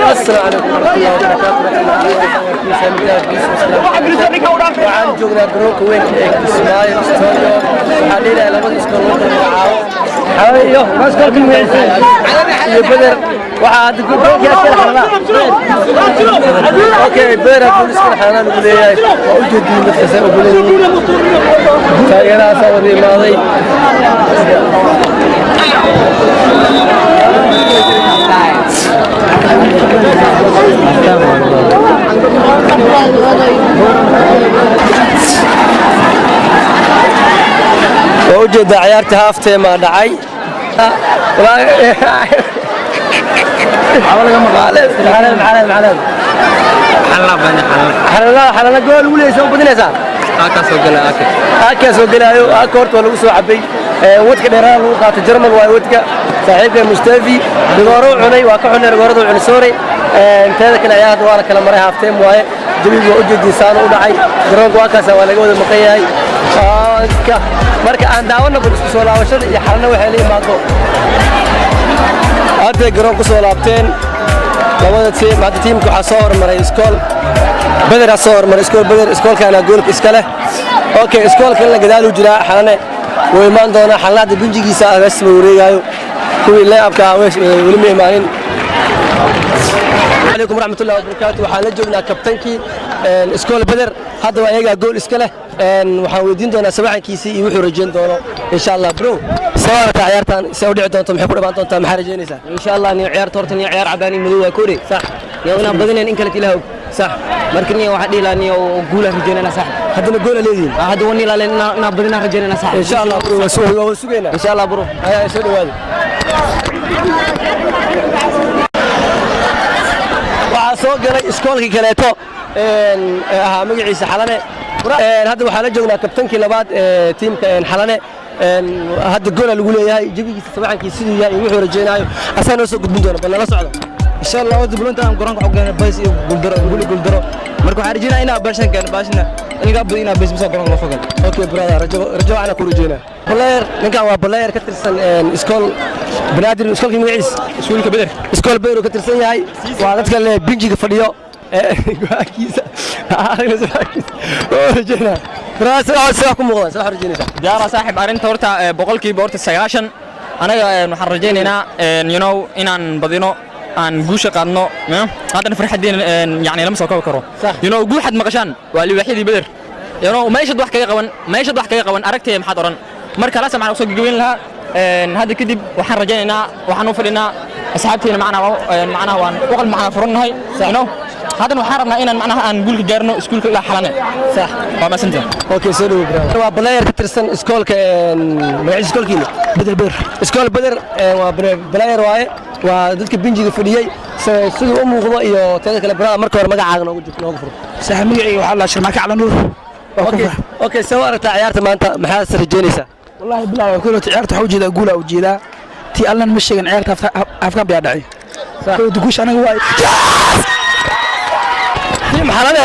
Asalaamu calaykum waraxmatullahi wabarakaatu. Waxaan joognaa garoonka weyn ee Kismaayo Stadium. Waxaa dheelaya labada iskool lagu kala magacaabo Xalane iyo Beder. Waxaa hadda garoonka iskala Xalana. Okay, Beder gool iskala Xalana lagu leeyahay. Waa u jeediin dadka say u badan yihiin. Taageerahaasaa wada imaaday. Waa u jeedaa ciyaartii half-time aa dhacay. Xalana gool ugu leeyay, u badinaysaa. Aakaa soo gelaayo. Aaka horta waa lagu soo cabay. Wadka dheeraha lagu qaatay Jarmal waayo. Wadka saaxiibka Mustafi rigooro cunay, waa ka xunay rigoorada cunay, sorry. Teeda kale, ciyaarta waa la kala maray, half time waaye. Jawigu waa u jeedin saan u dhacay. Garoonka waa kaasa, waa laga wada maqan yahay. Marka aan daawano bal isku soo laabashada iyo Xalana waxay la imaado. Hadday garoon ku soo laabteen labada tiim. Hadda tiimka waxaa soo hormaray Iskool Bederaa soo hormaray, Iskool Beder. Iskoolkaana goolka iska leh. Okay, iskool kalena gadaaluu jiraa. Xalane wuu imaan doonaa. Xalana hadda binjigiisa meesha ma wareegaayo. Kuwii layabka ah weli ma imaanin. Calaykum waraxmatullahi wabarakaatu. Waxaan la joognaa kabtankii Iskool Beder. Hadda waa iyagaa gool iska leh. Waxaan weydiin doonaa sawaxankiisii iyo wuxuu rajayn doono, insha Allah. Bro, soo aragtaa ciyaartan see u dhici doonto? Maxay ku dhamaan doontaa? Maxaa rajaynaysaa? Insha Allah, niyo ciyaarta horta niyo ciyaar cadaan iyo madow waa kore. Niyo inaan badinayn in kale ilaah og. Marka niyo waxaa dhihi lahaa, niyo guulaan rajaynayna, saaxib. Haddana goola leedihiin. Hadda wan ilaalin inaan badinaan rajaynayna, saaxib. Insha Allah, bro, waa sugaynaa. Insha Allah, bro. Ayaa soo dhawaada. Waxaa soo galay iskoolkii kaleeto ee ahaa magaciisa Xalane. Hadda waxaa la joognaa kabtankii labaad ee tiimka Xalane. Hadda goola lagu leeyahay. Jawigiisa, sawaxankiisa siduu yahay iyo wuxuu rajaynaayo asaa noo soo gudbin doona. Bal nala socda. Insha Allah, wada bulanta aan garoonka waxu keenay bays iyo guuldaro, guli guuldaro. Marka waxaan rajeynaa inaa baashan keeno, baashna in laga badiyo, inaa bays bisa garoonka loo soo galo. Okay brother, rajo rajo waxaan ku rajeynaa. Player, ninkan waa player ka tirsan iskool Banaadir. Iskoolkii magaciisa? Iskuulka Beder. Iskool Beder uu ka tirsan yahay. Waa dadka le binjiga fadhiyo. Go-aankiisa oo rajeynaa, brother, sida ku muuqda, sida rajeynaysaa? Diyaara saaxib. Arrinta horta 90% anaga waxaan rajaynaynaa inaan badino, aan guusha qaadno. Haddana farxaddeena yani lama soo koobi karo. Guuxaad maqashaan waa libaaxyadii Beder. Meeshad wax kaga qaban, meeshad wax kaga qaban aragtaya, maxaad odhan? Marka laasa maxaan usoo gagabayn lahaa. Hadda kadib waxaan rajaynaynaa, waxaan u fadhinaa asxaabteena, macnaha waan uqal macnaa furannahay. Haddana waxaan rabnaa inaan macnaha aan guulka gaarno iskuulka ilaa Xalane. Sax. Waa mahadsantahay. Okay, soo dhawo brother. Waa player ka tirsan iskoolka magaciisa iskoolkiina? Beder, Beder. Iskool Beder waa player waaye, waa dadka binjiga fadhiyey siduu u muuqdo. Iyo teeda kale, brother, marka hore magacaaga noogu jir, noogu furo. Saaxib, magacayga waxaa la Sharmaake Cala Nuur. Okay, soo aragtaa ciyaarta maanta, maxaad rajaynaysaa? Wallahi bilahi kullu ciyaarta waxaa ujeedaa guula, ujeedaa tii allan ma sheegan. Ciyaarta afkaan biyaa dhacay kowda guusha anaga waay. Tiim Xalane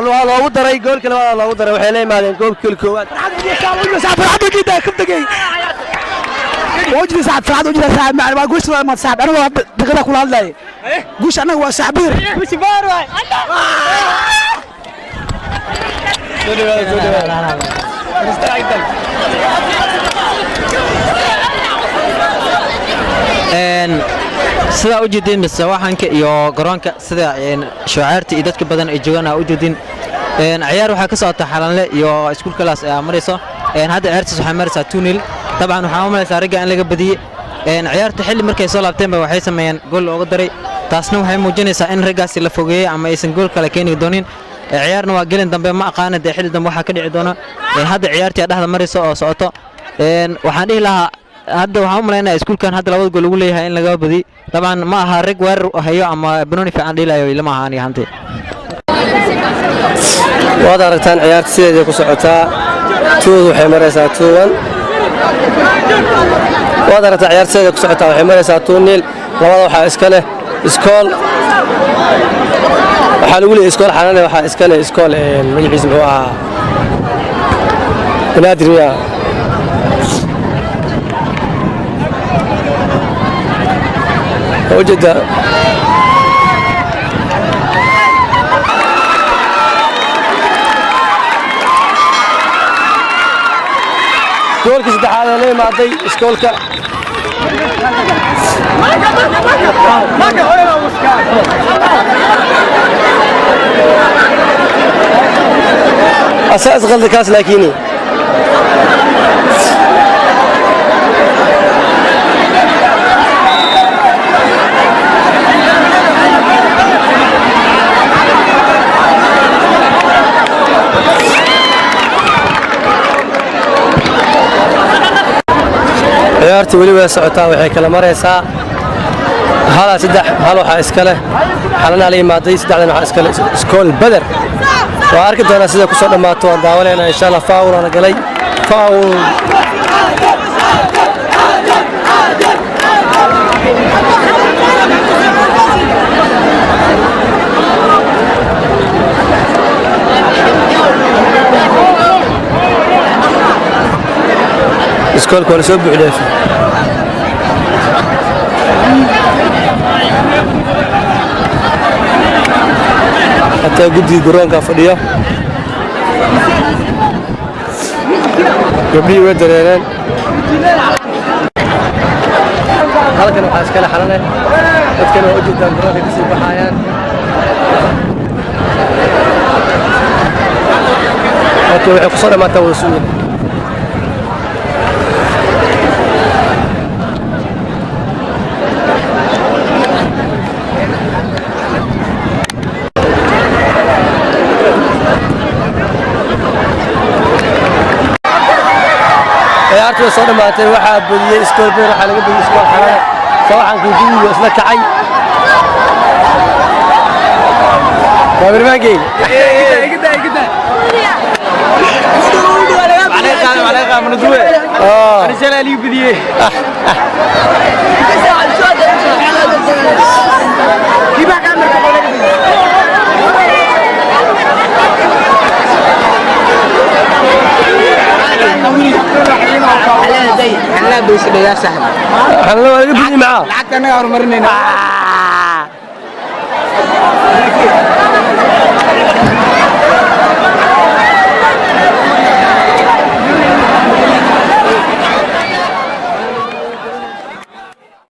waa loogu daray gool kale, waa loogu daray. Waxay la yimaadeen goolkii koowaad. Farxad ujeedaa kabdagay wajdi saaxib, farxad ujeedaa saaxib. Macna waa guusha waa imaad saaxib. Aniga daqiiqada kula hadlaye, guusha anaga waa saaxib Beder. Guushi baar waay. Soo dhawaada, soo dhawaada. Sidaa u jeedin mise waxanka iyo garoonka sida shucaarta iyo dadka badan ay joogaan aa u jeedin. Ciyaar waxaa ka socota Xalanle iyo iskuulkalaas ayaa marayso. Hadda ciyaartaas waxay maraysaa 2-0. Dabcan waxaan u malaysaa ragga in laga badiyey. Ciyaarta xilli markay soo laabteenba waxay sameeyeen gool looga daray. Taasna waxay muujinaysaa in raggaasi la fogeeyey ama aysan gool kale keeni doonin. Ciyaarna waa gelin dambe, ma aqaana dee xilli dambe waxaa ka dhici doona. Hadda ciyaartii dhexda marayso oo socoto. Waxaan dhihi lahaa, hadda waxaan u malaynayaa iskuulkan hadda labada gool ugu leeyahay in laga badiy. Dabcan ma aha rag weerar hayo ama banooni fiican dhilayo lama aha aniga hanti. Waad aragtaan ciyaarta sideeday ku socotaa. Tuudu waxay maraysaa 2-1. Waad aragtaa ciyaarta sideeday ku socotaa, waxay maraysaa 2-0. Labada waxaa iska leh iskool, waxaa lagu leeyahay Iskool Xalane. Waxaa iska leh iskool magaciisa muxuu ahaa? Banaadir miyaa? Waa ujeedaa. la imaaday iskoolka. Asaas qaldi kaas laakiini. Ciyaarta weli way socotaa, waxay kala maraysaa halaa saddex hal. Waxaa iska leh Xalanaa la imaaday, saddexdan waxaa iska leh Iskool Beder. Waa arki doonaa sida kusoo dhammaato, waan daawanaynaa insha Allah. Faawulana galay, faawul. Iskoolka waa lasoo buuxdhaafiyey. Hataa guddiga garoonka fadhiyo, gabdhihii way dareereen. Halkan waxaa iskale Xalane. Dadkana waa u jeedaan, garoonka kasii baxayaan. Okay, waxay kusoo dhammaataa wada sugin. Ciyaartu way soo dhammaatay. Waxaa badiyey Iskool Beder, waxaa laga badiyey Iskool Xalane. Sawaxankii gudigu isla kacay. Kaamirmaankeyga. Xalane waa laga badiyey maxaa? Lacagta annaga horumarinayna.